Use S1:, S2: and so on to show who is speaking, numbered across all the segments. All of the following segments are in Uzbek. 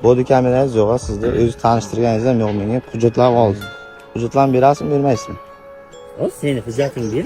S1: Bodi kamerangiz yo'q, a sizda o'zi tanishtirganingiz ham yo'q menga. Hujjatlarni oldi. Hujjatlarni berasizmi, bermaysizmi?
S2: O, seni hujjatingni ber.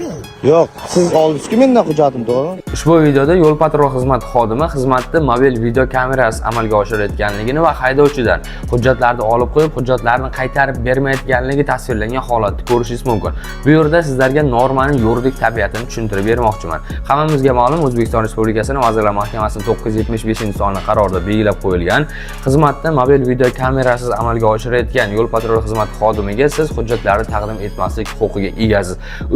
S1: Yo'q, siz oldingizku mendan hujjatimni, to'g'rimi?
S3: Ushbu videoda yo'l patrul xizmati xodimi xizmatni mobil video kamerasi amalga oshirayotganligini va haydovchidan hujjatlarni olib qo'yib, hujjatlarni qaytarib bermayotganligi tasvirlangan holatni ko'rishingiz mumkin. Bu yerda sizlarga normani yuridik tabiatini tushuntirib bermoqchiman. Hammamizga ma'lum, O'zbekiston Respublikasining Vazirlar Mahkamasining 975-sonli qarorida belgilab qo'yilgan xizmatni mobil video kamerasiz amalga oshirayotgan yo'l patrul xizmati xodimiga siz hujjatlarni taqdim etmaslik huquqiga egasiz.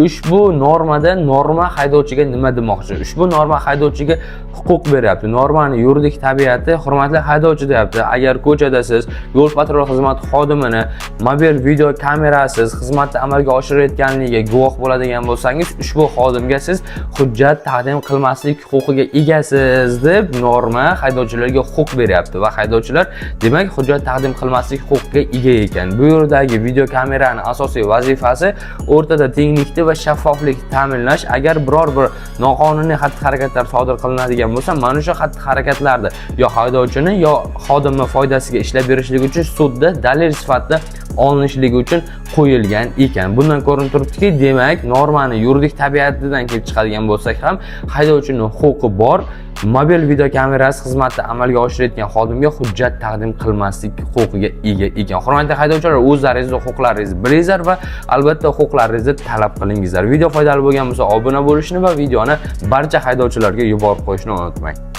S3: Ushbu normada norma haydovchiga nima demoqchi? Ushbu norma haydovchiga huquq beryapti. Normani yuridik tabiati, hurmatli haydovchi, deyapti. Agar ko'chada siz yo'l patrul xizmati xodimini mobil video kamerasiz xizmatni amalga oshirayotganligiga guvoh bo'ladigan bo'lsangiz, ushbu xodimga siz hujjat taqdim qilmaslik huquqiga egasiz, deb norma haydovchilarga huquq beryapti va haydovchilar, demak, hujjat taqdim qilmaslik huquqiga ega ekan. Bu yerdagi video kamerani asosiy vazifasi o'rtada tenglikni va shaffoflikni ta'minlash. Agar biror bir noqonuniy xatti-harakatlar sodir qilinadigan bo'lsa, mana shu xatti-harakatlarni yo haydovchini, yo xodimni foydasiga ishlab berishlik uchun sudda dalil sifatida olinishligi uchun qo'yilgan ekan. Bundan ko'rinib turibdiki, demak, normani yuridik tabiatidan kelib chiqadigan bo'lsak ham, haydovchining huquqi bor mobil video kamerasi xizmatni amalga oshirayotgan xodimga hujjat taqdim qilmaslik huquqiga ega ekan. Hurmatli haydovchilar, o'zlaringizni huquqlaringizni bilingizlar va albatta huquqlaringizni talab qilingizlar. Video foydali bo'lgan bo'lsa, obuna bo'lishni va videoni barcha haydovchilarga yuborib qo'yishni unutmang.